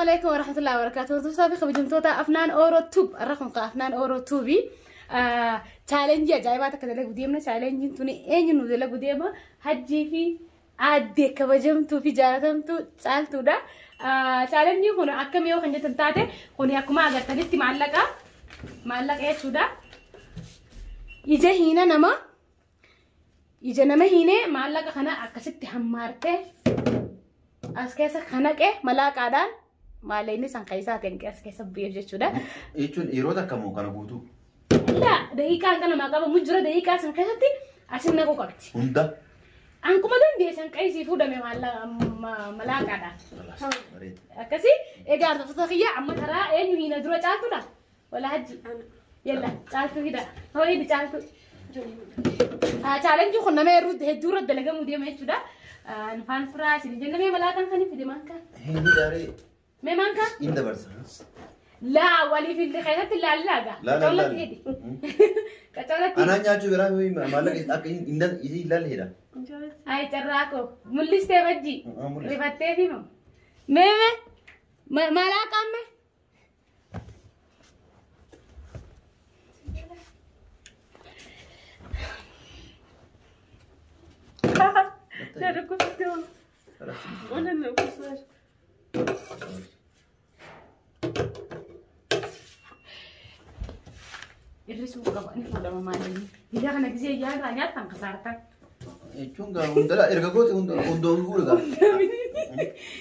Alaikum warahmatullahi wabarakatuh. Hordoftoota fi kabajamtoota Afnaan Oro Tube. Har'a kun Afnaan Oro Tube. Chaalenjii ajaa'ibaa takka dalagu deemna. Chaalenjiin tuni eenyu nu dalagu deema? Hajjii fi aaddee kabajamtuu fi jaalatamtuu Caaltuudha. Chaalenjiin kun akkam yoo kan jettan taate, kun akkuma agartanitti maallaqa. Maallaqa jechuudha. Ija hiina nama. Ija nama hiinee maallaqa kana akkasitti hammaartee as keessa kanaqe malaaqaadhaan maallaqni san keessaa ta'e as keessa bu'eef jechuudha. Jechuun yeroo takka moo kana guutuu? Laa, daqiiqaan kan namaa qabamu jira, daqiiqaa san keessatti asin naquu qabdi. Hunda. Ankuma dandeessan qaysii fuudhame malaaqaadhaan. Bareeda. Akkasii egaa hordoftoota kiyya, amma karaa eenyu hiina dura, Caaltuudha? Wala Hajji? Yalla, Caaltuu hidha. Hoo, hidhi Caaltuu. Chaalenjii kun nama hedduu irratti dalagamuu deema jechuudha. Nufaan furaa isin jenna. Mee malaaqaan kan fide maankaa? Hindi daaree. Mee maankaa? In dabarsa. Laa, waliif illee keessatti laallaa gaa. Laala. Qacoolatti hidhi. Qacoolatti. Anaan nyaachuu biraa maallaqa akka hin ilaalle hidha. Ay, carraa koo. Mul'istee bajji. Mul'iste. Rifattee fi mamu. Mee mee malaaqaan mee? Irrisuu qaba, ni fuudhama maallaqni. Biyya kana gisee nyaata nyaattan kasaartan. Jechuun gaa hunda erga goote hundoon fuudha gaa.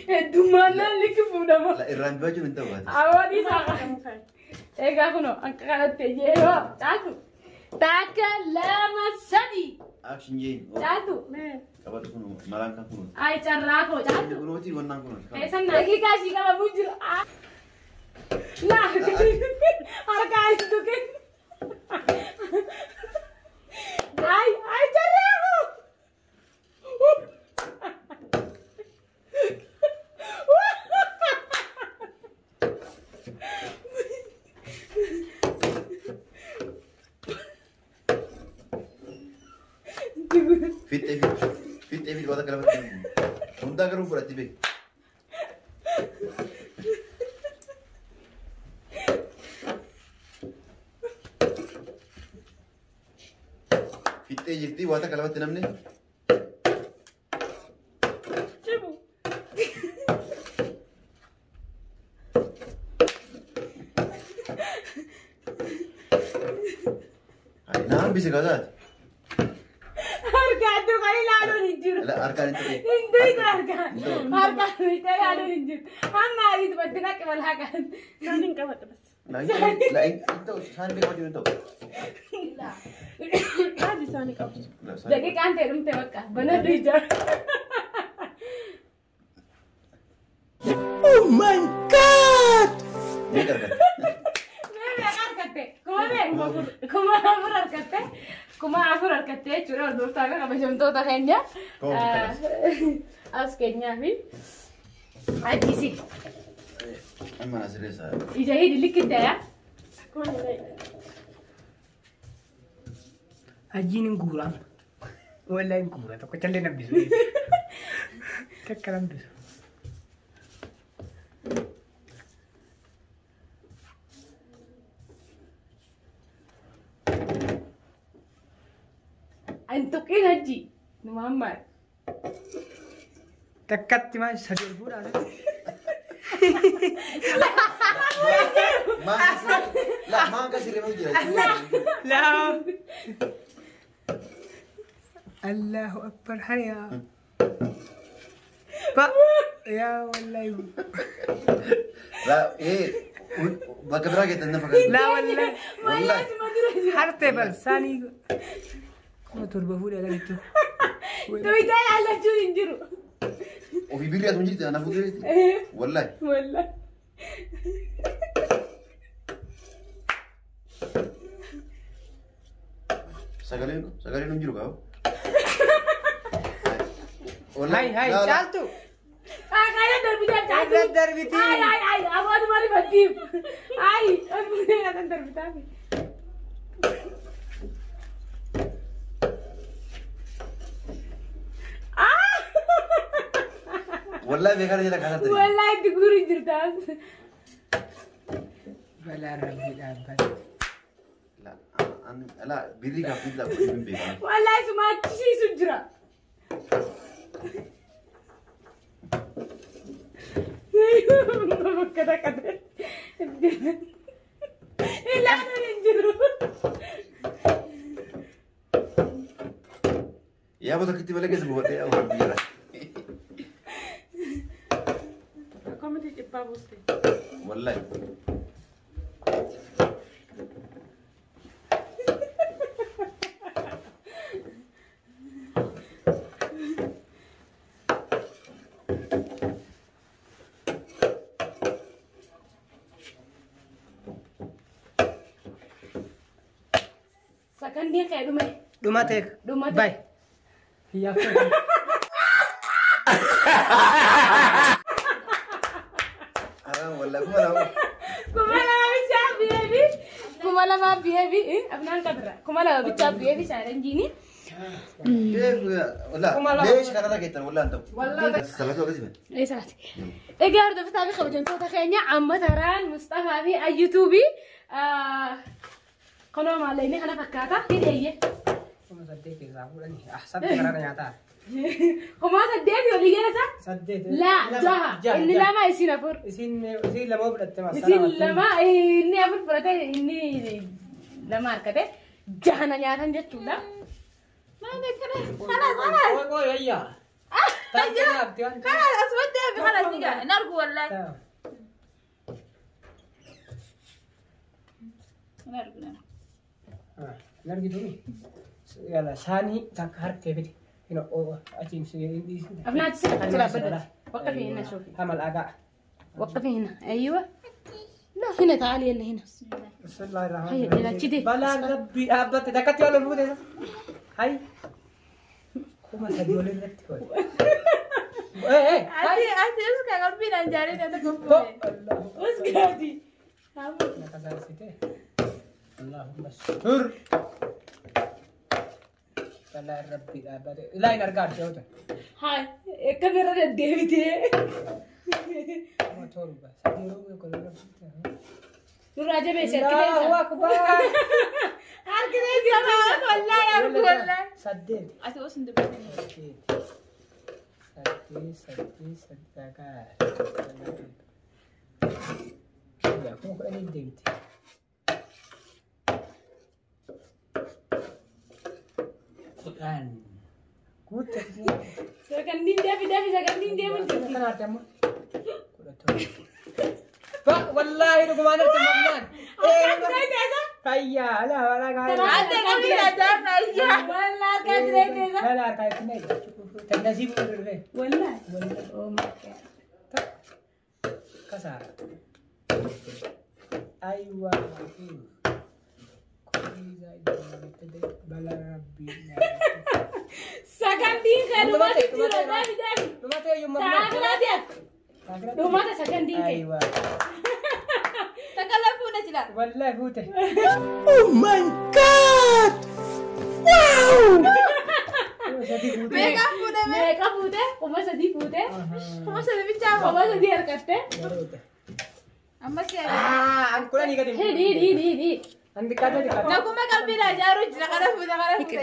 Heddummaan likki fuudhama. Irraan bachuun hin ta'u. Awwaadhi isaa. Egaa kunoo akka kanatti yeroo Caaltu. Takka, lama, sadi. Action jeen. Caaltu. Qabatu kun malaan kan kunuuti. Ay, carraa koo, Caaltu. Kunuuti wannaan kunuuti. Eessan daqiiqaa ishii qabamuu jiru. Laa, harkaan hin tuqin. Ay, ay, carraa koo. Fixee fi fixee fi waan akka lafatti hundaa garuu fudhatti beeku. Fixee jirti, waan akka lafatti namni. Cimu. Na hambise kaasaati. Harkaan tuqanii ilaaluun hin jiru. Harkaan hin tuqin. Hin tuqin harkaan. Harkaan tuqanii ilaaluun hin jiru. Hamma ariitumatti naqi malaa kan. Isaaniin qabadha bas. Laa, hin ta'u, isaan beekamatu hin ta'u. Haati isaanii qabdu. Daqiiqaan ta'e dhumte, bakka. Banadhu ija. Oh my God! Meeqa argatte? Mee meeqa argatte? Kuma meeqa? 4000 argatte. 4000 argatte jechuudha, hordoftoota fi kabajamtoota keenya. As keenyaa fi ajjisi. Amma na sirreessa. Ija hidhi likki ta'e. Akkuma inni Hajjiin hin guura. Wallahi hin guura. Tokko callee nambisu. Takka nambisu. An tuqin, Hajji. Numaan maal? Takkatti maal sadi ol fuudhaa? Maan kan sirreeffatu jira. Laa. Allahu akbar, hariyaa. Ba. Yaa wallahi. Laa, bakka biraa geettan na fakkaata. Laa wallahi. Wallahi. Hartee bal saanii 7,000 fuudhee agartu. Tuwitaa ilaallachuun hin jiru. Ofii birrii asuma jirti, ana fuuldura jirti. Wallahi. Wallahi. Sagaleen hin jiru qabu. Hai hai, Caaltu. Kana darbitaa, Caaltu. Irra darbiti. Ay, ay, ay, afaan maali baddiif. Ay, kan darbitaa. Wallahi beekaa jala kaasatti. Wallahi itti guuru jirta. Balaan rabbii dhaabbate. La birrii gaaffii laa hin beekaa. Wallahi suma achisiisu jira. Bakka takka ta'e. Ilaaluun hin jiru. Yaa bota kitti malee keessa buufadhee yaa rabbii jala. Akkamitti dhibbaa buuste? Wallahi. Sakandii kee dhume. Dhumate. Dhumate. Bay. Yaa fuudhe. Haram wallahi kuma lama. 2000 bichaa bi'eefi. 2000 bi'eefi. Abnaan qabra. 2000 bichaa bi'eefi chaalenjiini. Wallahi. Leesh kanarra keettan wallahi an ta'u. Wallahi. Salatu akkasii bane. Eessaati? Egaa hordoftoota fi kabajamtoota keenya amma taraan Mustafaa fi Ayyutuubii kunoo maallaqni kana fakkaata. Hidheeyye. 8,000 keessaa fuudhanii. Ahsabti karaa nyaataa. 8,000 olii geessa? 8. Laa jaha. Inni lama isin afur. Isin lama fudhatte maasara. Isin lama inni afur fudhate inni lama harkate jahana nyaatan jechuudha. Maal akkana? Khalas khalas. Qoy qoy ayyaa. Khalas asumatti hafi khalas ni gaa. Hin argu wallahi. Hin argu nama. Hin argitumi? Yala saanii takka harkee fidi. Achiin si أبناء تسرق تلعب بدل. وقفي هنا شوفي. Hamal agaa. وقفي هنا أيوة. لا هنا تعالي يلا هنا. Bismillahirrahmanirrahim. Hayya, ila chidi. Balaan rabbii dhaabbatte takkatti wal ol fuute. Hay. 3,000 wal irratti qoy. Eh eh. Ati ati uska qalbiidhaan jaarii na tokko fuudhe. Uskaati. Nakasaasite. Allahumma sur. Balaan rabbii dhaabbate. Ilaa hin argaa argee hojjan. Haay akkam irra deddeebitee. 7,000. Sadii yeroo tokko irra fuute. Nurraa jabeessi Allahu harki akbar. Harki teessi. Wallahi argu wallahi. 8. Ati os hin dubbatin. 8. 8 8 8 9. 10,000 deemte. 10. Guutte. Sagantiin deebi deebi sagantiin deemu jirti. Kana arte ammoo. 17. Ba wallaahi dhugumaan arte mamnaan. Fayyaa ala ala kaala. Ati qalbiidhaan jaarna ayyaa. Wallah harkaa jireenya isaa. Lala harkaa itti nayi. Tannasiibu dirree. Wallah. Oh my God. Kasaara. Aywa. Balaa rabbii. Sagantiin kee dhumate jira deebi deebi. Dhumatee iyyuu mamnaan. Taakiraati ati. Dhumate sagantiin kee. Aywa. Takka lama fuudhe jira. Wallahi fuute. Oh my God! Wow! 3,000 fuute. Meeqa fuudhe mee? Meeqa fuute? 3,000 fuute. 3,000 bichaa moo? 3,000 harkatte. Ammas yaada. Ah, an 10 gadi. Hidhi hidhi hidhi hidhi. An xiqqaatee xiqqaatee. Nakuma qalbiidhaan jaaruu jira kana fuudhe kana fuudhe.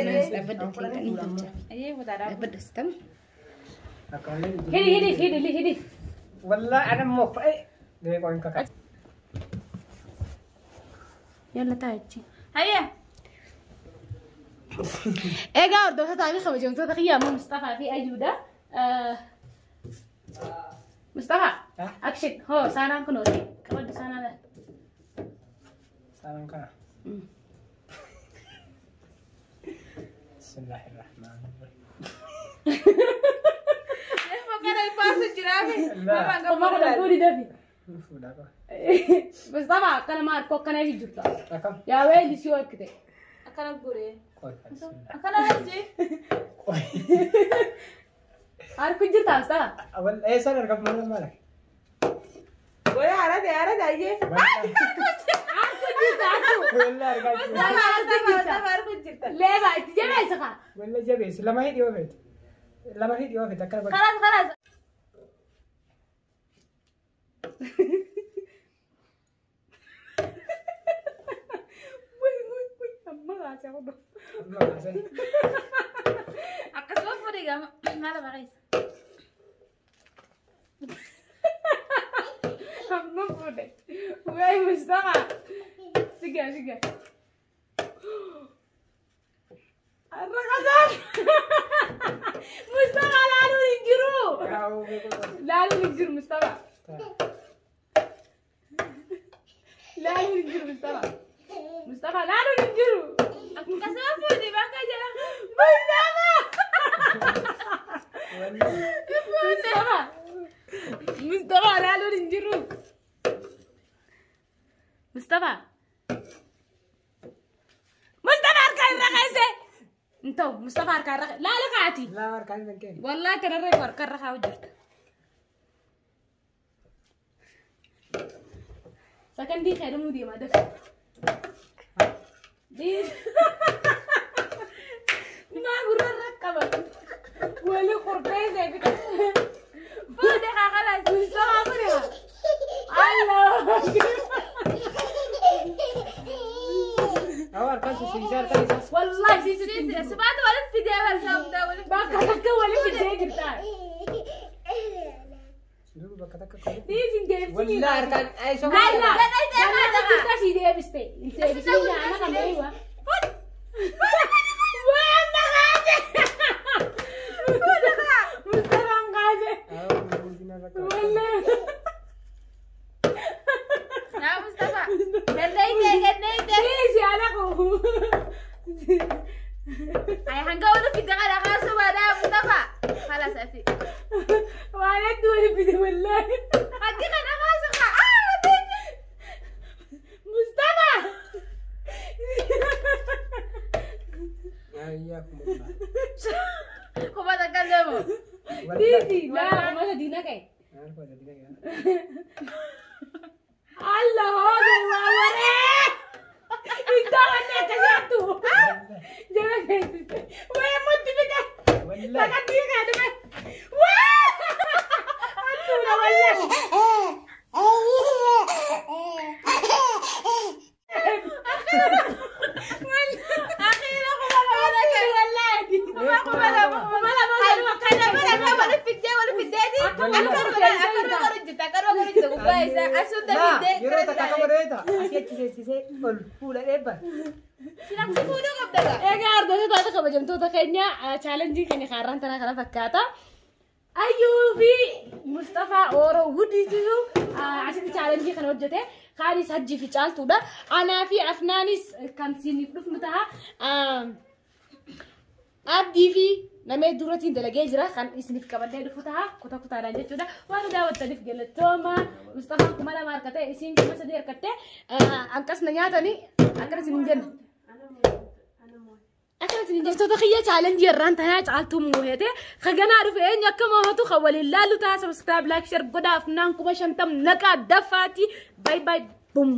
Ayyee fuudhaadhaa. Akka malee. Hidhi hidhi hidhi hidhi. Wallahi ana immoo fa'e. Deeqoo hin kakatu. Yalla taa'ichi. Hayya. Egaa hordoftoota fi kabajamtoota kiyya ammoo Mustafaa fi Ayyuudha. Mustafaa. Action. Hoo saanaan kun hooti. Qabaddu saanaa laata. Saanaan kana. Bismillahirrahmanirrahim. Kana baasu jiraafi. Kuma kudhan fuudhi dafi. Fuudhaa qaba. Mustafaa akkana maal koo akkana jirta. Akkam? Yaa weelli si hokkite. Akkana guree. Qoy. Bismillah. Akkana hojii. Qoy. Harku jirta Mustafaa. Wal eessaan argamu maal maal? Waya haarate haarate ayyee. Harku jirta harku. Walla argaa jirta. Mustafa Mustafa harku jirta. Leeba itti jabeessa kaa. Walla jabeessi lama hidhi oofeeti. Lama hidhi oofeeti akkana godhi. Khalas khalas. Wai wai wai amma haasaa kun. Amma kaasee. Akkasuma fuudhee gama maal maqeessa? Amma fuudhe. Wai Mustafa. Sigaa sigaa. Arraqasaan. Mustafa laaluun hin jiru. Yaa'uu beekuu. Laaluun hin jiru Mustafa. Laaluun hin jiru Mustafa. Mustafa laaluun hin jiru. Akkasuma fuudhee bakka jala. Mustafa. Wallahi. Mustafa. Mustafa laaluun hin jiru. Mustafa. Mustafa harka irra kaase. Hin ta'u Mustafa harka irra laala kaati. Laa harkaan hin kennu. Wallahi kanarra harka irra kaa'u jirta. Sakandii fayyadamuu deemaa dafa. Maa gurra qaba. Wali qurxeessee fida. Fuudhee haa kalaas. Mustafa fuudhe. Allah. Awwa harkaan sisiisee harkaan isaas. Wallahi siisitti. Sibaata walitti fidee barsaa hundaa walitti. Bakka takka walitti fidee jirta. Duuba bakka takka qabu. Dhiisin deebisii. Wallahi harkaan ay soba. Laila. Laila takka si deebiste. Deebisii ana kan beewa. Waan maqaase. Mustafaan kaase. Awwa guddina bakka. Wallahi. Yaa Mustafa. Dandeeyte dandeeyte. Dhiisi ana koo. Ay hanga walitti fidee kana kaasuu baadhaa Mustafa. Kalaas ati. Waan hedduu walitti fide wallahi. Hakki kana kaasuu kaa. Ah dandeeyte. Mustafa. Ayyaa kuma. Kuma takka deemu. Dhiisi. Laa kuma sadii naqe. Harka sadii naqe. Allah hooge waa waree. Iddoo wanni akkasii hattu. Jala seensiste. Wayii mutti fide. Wallahi. Sakandii kaa dhufe. Waa! Hattuudha wallahi. Akhiira kuma lama naqe. Wallahi. Kuma kuma lama. Kuma lama sanuma Kana mana kan walitti fiddee walitti fiddeeti. Akkanuma akkanuma hojjeta akkanuma hojjeta gubbaa isaa asuun Laa fiddee. yeroo takka akka godheeta asii achi seensisee ol fuula dheebba. Silakki fuudhuu qabda gaa. Egaa hordoftoota kabajamtoota keenya chaalenjii keenya kaarraan tanaa kana fakkaata. Ayyuu fi Mustafaa Ooroo Wudiititu asitti chaalenjii kana hojjete. Kaanis Hajjii fi Caaltuudha. Anaa fi Afnaanis kan siiniif dhufnu ta'a. Abdii fi namee durattiin dalagee jira kan isiniif qabadhee dhufu ta'a kutaa kutaadhaan jechuudha. Waan daawwattaniif galatooma. Mustafaan 2000 harkate isiin 3000 harkatte hanqasna nyaatanii akkana isin hin jenne. Akkana isin hordoftoota kiyya chaalenjii irraan tanaa caaltuu moohete kaganaa dhufe eenyu akka moohatu kan waliin laallu ta'a. Subscribe, like, share godhaa. Afnaan 50,000 naqaa dafaati. Bye bye. Boom.